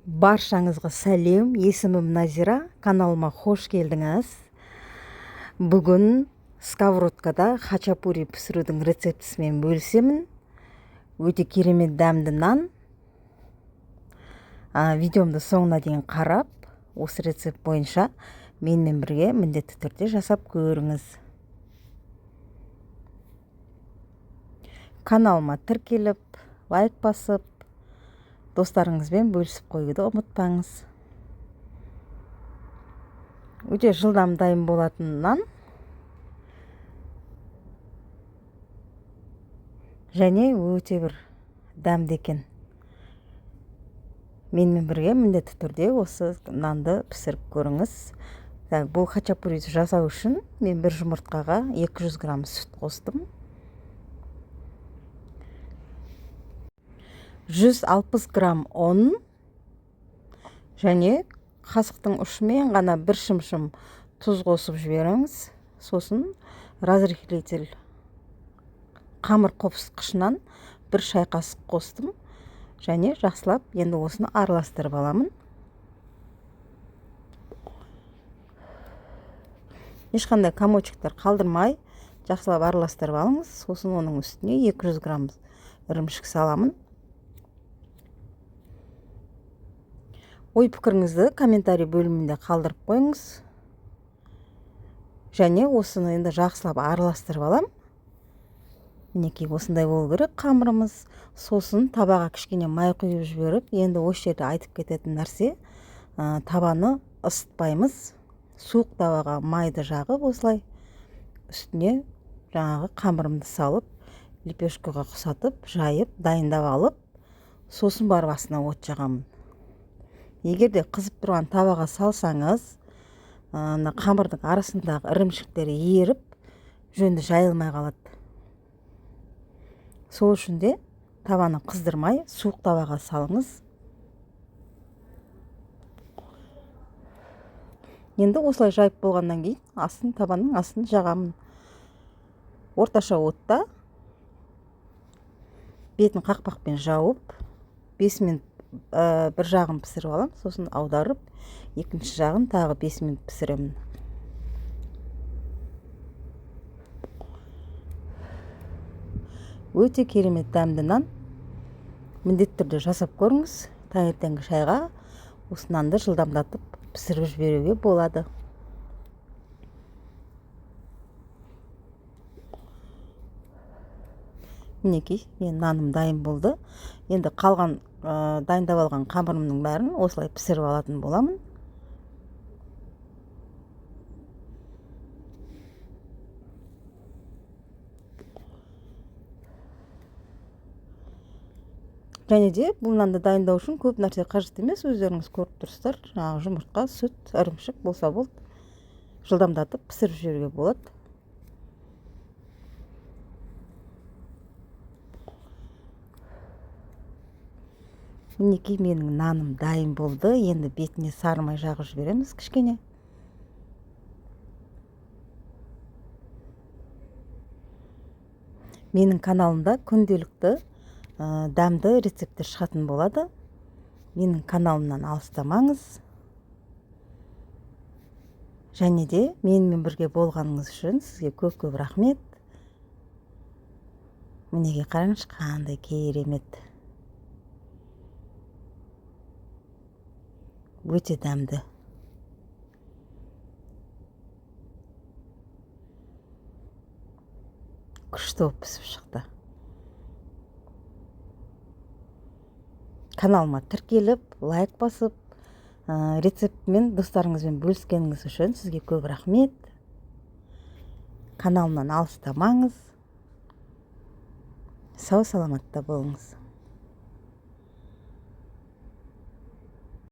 Баршаңызға сәлем, есімім Назира, каналыма қош келдіңіз. Бүгін сковородкада хачапури пісірудің рецептісімен бөлісемін. Өте керемет дәмді нан. Видеомды соңына дейін қарап, осы рецепт бойынша менімен бірге міндетті түрде жасап көріңіз. Каналыма тіркеліп, лайк басып, достарыңызбен бөлісіп қоюды ұмытпаңыз. Өте жылдам дайын болатын нан. Және өте бір дәмді екен. Менімен бірге міндетті түрде осы нанды пісіріп көріңіз. Так, бұл хачапуриді жасау үшін мен бір жұмыртқаға 200 грамм сүт қостым. 160 грамм ұн және қасықтың ұшымен ғана бір шымшым тұз қосып жіберіңіз. Сосын разрыхлитель қамыр қопсытқышынан бір шай қасық қостым және жақсылап енді осыны араластырып аламын. Ешқандай комочектер қалдырмай жақсылап араластырып алыңыз. Сосын оның үстіне 200 грамм ірімшік саламын. Ой пікіріңізді комментарий бөлімінде қалдырып қойыңыз. Және осыны енді жақсылап араластырып алам. Мінекей осындай болу керек қамырымыз. Сосын табаға кішкене май құйып жіберіп, енді осы жерде айтып кететін нәрсе, табаны ысытпаймыз. Суық табаға майды жағып осылай үстіне жаңағы қамырымды салып, лепешкаға ұқсатып, жайып, дайындап алып, сосын барып астына от жағамын. Егер де қызып тұрған табаға салсаңыз, мына қамырдың арасындағы ірімшіктері еріп, жөнді жайылмай қалады. Сол үшін де табаны қыздырмай, суық табаға салыңыз. Енді осылай жайып болғаннан кейін табаның астын жағамын. Орташа отта бетін қақпақпен жауып, 5 минут бір жағын пісіріп аламын, сосын аударып, екінші жағын тағы 5 минут пісіремін. Өте керемет дәмді нан. Міндетті түрде жасап көріңіз. Таңертеңгі шайға осы нанды жылдамдатып пісіріп жіберуге болады. Мінекей, менің наным дайын болды. Енді қалған, дайындап алған қамырымның бәрін осылай пісіріп алатын боламын. Және де бұл нанды дайындау үшін көп нәрсе қажет емес, өздеріңіз көріп тұрсыздар. Жаңағы жұмыртқа, сүт, ірімшік болса болды. Жылдамдатып пісіріп жіберуге болады. Мінекей менің наным дайын болды. Енді бетіне сары май жағып жібереміз кішкене. Менің каналымда күнделікті, дәмді рецепттер шығатын болады. Менің каналымнан алыстамаңыз. Және де менімен бірге болғаныңыз үшін сізге көп-көп рахмет. Мінекей қараңызшы, қандай керемет. Өте дәмді. Күшті болып пісіп шықты. Каналыма тіркеліп, лайк басып, рецептімен достарыңызбен бөліскеніңіз үшін сізге көп рахмет. Каналымнан алыстамаңыз. Сау саламатта болыңыз.